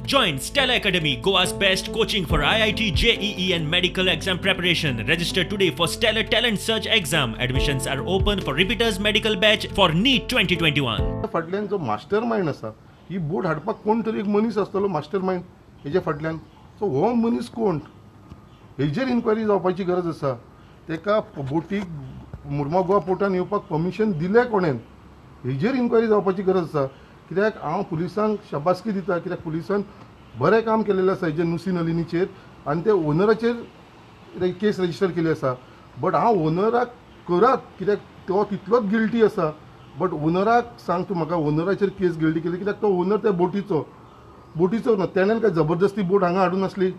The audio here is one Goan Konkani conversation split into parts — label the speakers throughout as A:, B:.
A: Join Stellar Academy, Goa's best coaching for IIT, JEE and medical exam preparation. Register today for Stellar Talent Search exam. Admissions are open for repeaters medical batch for NEET 2021.
B: फाटल्यान जो मास्टर मायंड आसा, ही बोट हाडपाक कोण तरी एक मनीस आसतलो मास्टर मायंड हेज्या फाटल्यान. सो हो मनीस कोण हेजेर इन्क्वायरी जावपाची गरज आसा. तेका बोटीक मुर्मा गोवा पोर्टान येवपाक परमिशन दिलें कोणेन हेजेर इन्क्वायरी जावपाची गरज आसा. कित्याक हांव पुलिसांक शाबासकी दिता, कित्याक पुलिसान बरें काम केलेलें आसा हेजेर नुसी नलिनीचेर आनी ते ओनराचेर केस रजिस्टर केली आसा. बट हांव ओनराक करात, कित्याक तो तितलोच गिल्टी आसा. बट ओनराक सांग तूं म्हाका, ओनराचेर केस गिल्टी केली कित्याक तो ओनर त्या बोटीचो ना. तेणेन काय जबरदस्ती बोट हांगा हाडून नासली,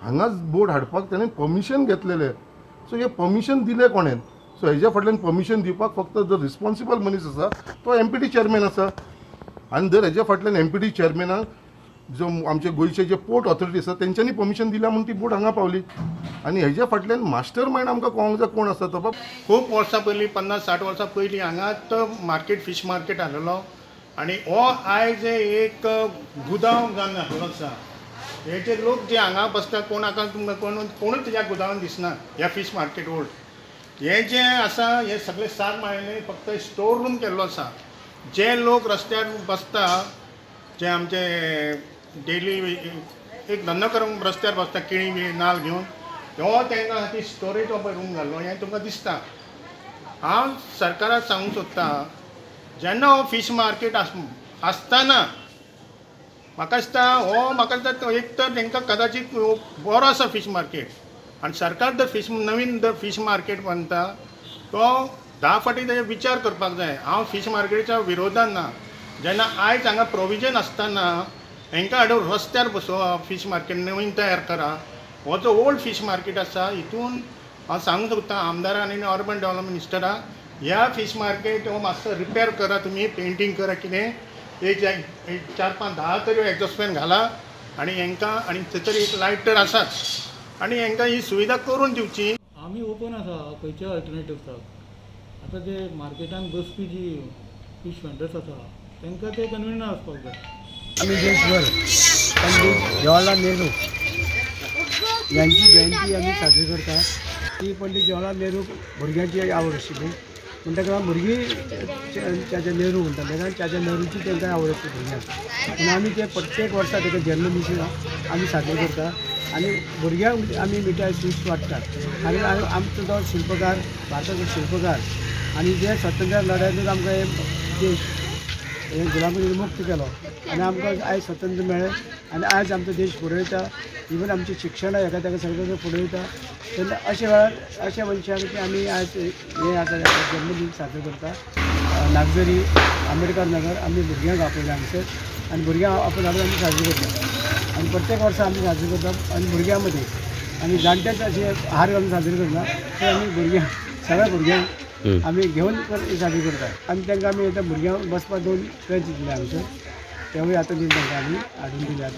B: हांगाच बोट हाडपाक तेणें परमिशन घेतलेलें. सो हें परमिशन दिलें कोणेन? सो हेज्या फाटल्यान परमिशन दिवपाक फक्त जो रिस्पॉन्सिबल मनीस आसा तो एमपीटी चेअरमॅन आसा. आनी जर हेज्या फाटल्यान एमपीटी चेअरमॅनाक जो आमचे गोंयचे जे पोर्ट ऑथॉरिटी आसा तेंच्यांनी परमिशन दिल्या म्हूण ती बोट हांगा पावली. आनी हेज्या फाटल्यान मास्टर मायंड आमकां कळोंक जाय कोण आसा तो.
C: खूब वर्सां पयलीं, 50-60 वर्सां पयलीं हांगा तो मार्केट, फिश मार्केट आसलेलो आनी हो आयज एक गुदांव जावन आसलेलो आसा. हे जे लोक जे हांगा बसता, कोण आतां तुमकां कोणूच ह्या गुदांवान दिसना. ह्या फिश मार्केट ओल्ड हे जे आसा हे सगळे 7 माळ्यांनी फक्त स्टोर रूम केल्लो आसा. जे लोक रस्त्यार बसता, जे आमचे डेली एक धंदो करून रस्त्यार बसता केळी बी नाल घेवन, हो तांकां खातीर स्टोरेज हो रूम घाल्लो हें तुमकां दिसता. हांव सरकाराक सांगूंक सोदतां, जेन्ना हो फिश मार्केट आसतना म्हाका दिसता हो, म्हाका दिसता एक तर तांकां कदाचीत बरो आसा फिश मार्केट आनी सरकार जर फिश नवीन जर फिश मार्केट बांदता तो 10 फावटी तेजे विचार करपाक जाय. हांव फिश मार्केटीच्या विरोधान ना. जेन्ना आयज हांगा प्रोविजन आसतना हेंकां हाडून रस्त्यार बसोवप, फिश मार्केट नवीन तयार करा. हो जो ओल्ड फिश मार्केट आसा हितून हांव सांगूंक सोदतां आमदारान आनी अर्बन डेवलपमेंट मिनिस्टराक, ह्या फिश मार्केट हो मातसो रिपेर करा, तुमी पेंटींग करा, कितें एक 4-5-10 तरी एग्जॉस्ट फॅन घाला आनी हेंकां, आनी थंयसर एक लायट तर आसाच आनी हेंकां ही सुविधा करून दिवची.
D: आमी ओपन आसा खंयच्या अल्टरनेटिव्साक. आतां जे मार्केटान बसपी जी फिश वेंडर्स आसा तांकां ते कन्विनियंट आसपाक जाय.
E: आमी देशभर पंडित जवाहरलाल नेहरू यांची जयंती आमी साजरी करतात. ती पंडित जवाहरलाल नेहरू भुरग्यांची आवड आशिल्ली म्हण ताका भुरगीं चाचा नेहरू म्हणटाले आनी चाचा नेहरूची तांकां आवड आसली भुरग्यांक. म्हणून आमी ते प्रत्येक वर्सा ताका जल्मदीस आमी साजरो करता आनी भुरग्यांक आमी मिठाय स्वीट्स वाडटात. आनी आमचो जो शिल्पकार, भारताचो शिल्पकार आनी जे स्वातंत्र्य लढ्यानूच आमकां हे देश हे गुलामगिरी मुक्त केलो आनी आमकां आयज स्वतंत्र मेळ्ळें आनी आयज आमचो देश फुडें वयता. इवन आमचें शिक्षण हेका ताका सगळें फुडें वयता. तेन्ना अशे वेळार अशा मनशांक आमी आयज हे आतां जल्मदीस साजरो करता. नागझरी आंबेडकर नगर आमी भुरग्यांक आपयला हांगसर आनी भुरग्यांक आपोवन हाडून आमी साजरी करता आनी प्रत्येक वर्सा आमी साजरी करता. आनी भुरग्यां मदीं आनी जाणटेच अशे हार घालून साजरी करना, ते आमी भुरग्यांक सगळ्या भुरग्यांक आमी घेवन साजरी करता. आनी तांकां आमी आतां भुरग्यांक बसपाक 2 बेंच दिले हांगसर, तेवूय आतां दिले तांकां आमी हाडून दिल्यात.